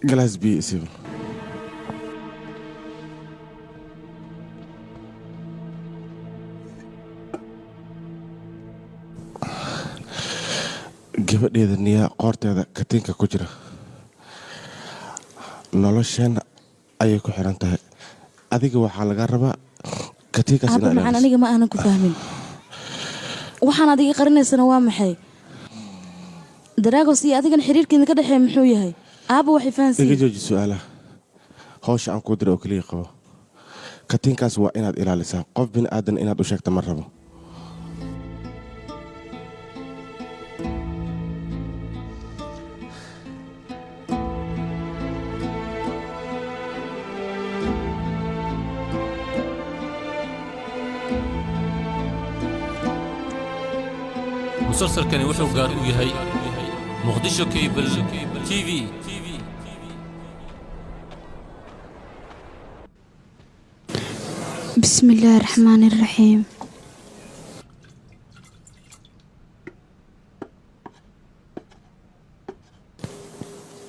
Galaas biyo isiiba. Gabadheeda Niyaa qoorteeda katiinka ku jira nolosheenna ayay ku xiran tahay. Adiga waxaa laga rabaa katiinkaas Aabba inaad macaan, ilaaliso. Aniga ma aanan ku fahmin. Waxaan adiga qarinaysana waa maxay? Daraagos iyo adigan xiriirkiina ka dhexeeya muxuu yahay, aabba? Waxay Iga fahansiin. Jooji su-aalaha. Hawsha aan kuu diray oo keliya qabo. Katiinkaas waa inaad ilaalisaa. Qof bini aadan inaad u sheegta ma rabo. Musalsalkani wuxuu gaar u yahay Muqdisho Cable TV. بسم الله الرحمن الرحيم.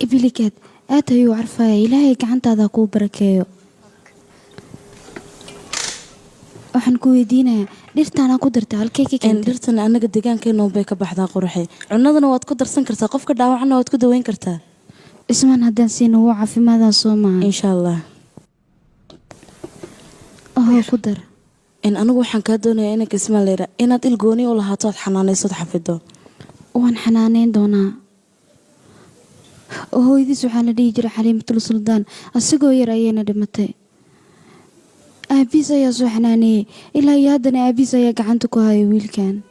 Ibilikeed aad ayuu carfaya. Ilaahay gacantaada kuu barakeeyo. Waxaan ku weydiinayaa, dhirtaana ku dartay halkee ka keentay? Dhirtan annaga deegaankeena bay ka baxdaa, quruxe. Cunadana waad ku darsan kartaa, qofka dhaawacna waad ku daweyn kartaa. Ismaan haddaan siino wuu caafimaadaa, soo maaha? Insha Allah. Ohoo, ku dar. Anigu waxaan kaa doonayaa inanka Ismaan layra inaad il gooni u lahaato, aad xanaanaysood, xafido. Waan xanaaneyn doonaa. Oo hooyadiis waxaa la dhihi jiray Xaliimatul Suldaan. Asigoo yar ayayna dhimatay. Aabiis ayaa soo xanaaneeyey. Ilaa iyo haddana aabiis ayaa gacanta ku haya wiilkan.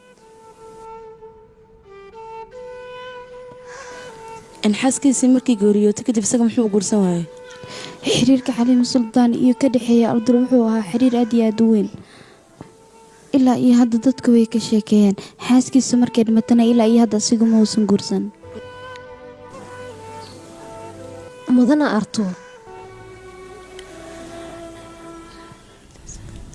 Xaaskiisii markii geeriyootay kadib, isaga muxuu u guursan waayey? Xiriirka Xaliima Suldaan iyo ka dhexeeya Aldur wuxuu ahaa xiriir aad iyo aad u weyn. Ilaa iyo hadda dadku way ka sheekeeyaan. Xaaskiisa markay dhimatana, ilaa iyo hadda asigu ma uusan guursan. Mudana Artuur,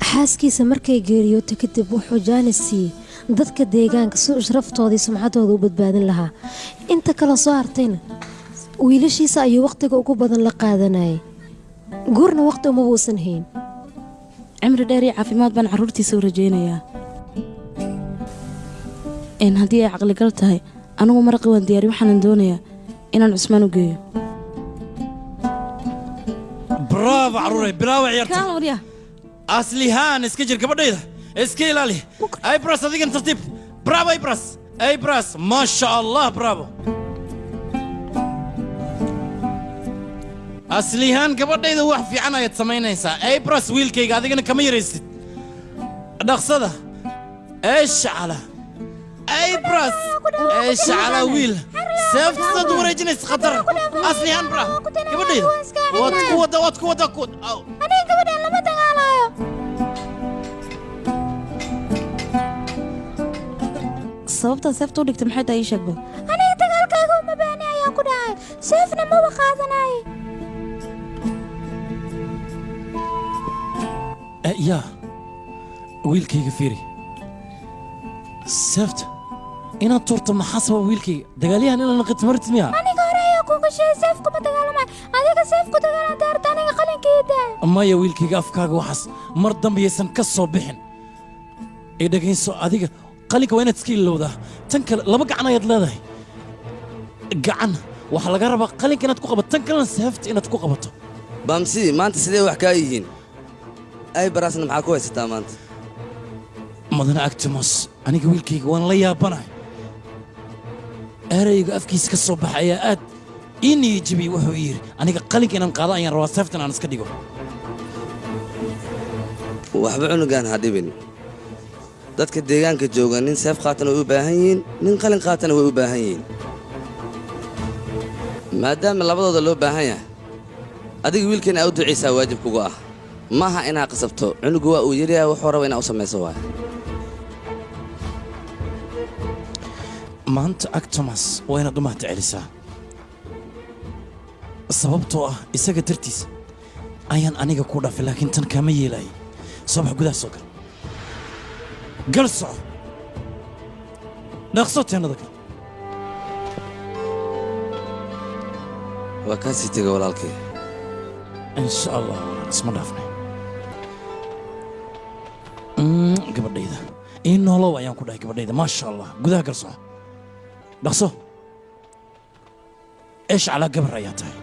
xaaskiisa markay geeriyootay kadib, wuxuu jaanis siiyey dadka deegaanka si uu sharaftooda iyo sumcaddooda u badbaadin lahaa. Inta kale soo hartayna wiilashiisa ayuu wakhtiga ugu badan la qaadanayay. Guurna waqti uma uusan hayn. Cimri dheer iyo caafimaad baan carruurtiisa u rajaynayaa. Haddii ay caqligal tahay, anigu maraqi waan diyaari. Waxaanan doonayaa inaan Cusmaan u geeyo. Bravo, caruuray, bilaawa ciyaarta. Kaan waryaa. Aslihaan, iska jir gabadhayda, iska ilaali. Aybras, adigan tartiib. Bravo, Aybras, Aybras, maasha Allah, bravo. Aslihaan, gabadhayda wax fiican ayaad samaynaysaa. Aybras, wiilkayga, adigana kama yaraysid. Dhaqsada, eeshacala, Aybras, eeshacala. Wiil, seeftaad wareejinaysa khatar. Aslihaan, bra, gabadhayda waad ku wada, waad ku wada ku. Aniga gabadhan lama dagaalayo. Sababtaa seefta u dhigtay maxay tahay? Ii sheegba. Aniga dagaalkaaga uma baahni ayaan ku dhahay. Seefna maba qaadanay. Yaa wiilkayga, fiiri, seefta inaad tuurto maxaa sababa? Wiilkayga, dagaalyahan inaad noqoto marit miya? Aniga hore ayaa kuuga sheegay, seef kuma dagaalamay. Adiga seef ku dagaalam daarta, aniga qalinkeeda. Maya, wiilkayga, afkaaga waxaas mar dambe yaysan ka soo bixin. Ee dhegayso, adiga qalinka waa inaad iska ilowdaa. Tan kale, laba gacan ayaad leedahay. Gacan waxaa laga rabaa qalinka inaad ku qabato, tan kalena seefta inaad ku qabato. Baamsi, maanta sidee wax kaa yihiin? Ay baraasna maxaa ku haysataa maanta? Mudane Actimos, aniga wiilkayga waan la yaabanahay. Erayga afkiisa ka soo baxa ayaa aad ii niyajabiyey. Wuxuu yidhi, aniga qalinka inaan qaado ayaan rabaa, seeftan aan iska dhigo. Waxba cunugaan ha dhibin. Dadka deegaanka jooga nin seef qaatana way u baahan yihiin, nin qalin qaatana way u baahan yihiin. Maadaama labadooda loo baahan yahay, adiga wiilkan aa u ducaysaa waajib kugu ah. Maaha inaa qasabto cunugu. Waa uu yaryahay, wuxuu raba inaa u samayso waay. Maanta Actomas waa inaad u mahad celisaa, sababtoo ah isaga dartiis ayaan aniga ku dhaafay, laakiin tan kaama yeelaayay. Soo bax, gudaha soo gal. Gal, soco, dhaqso, teenada gal. Waa kaa sii tegay, walaalkay. Insha Allah, walaal, isma dhaafnay. Gabadhayda ii noolow ayaan ku dhahay, gabadhayda. Maasha Allah, gudaha gal, soco, dhaqso. Eesh calaa, gabar ayaa tahay.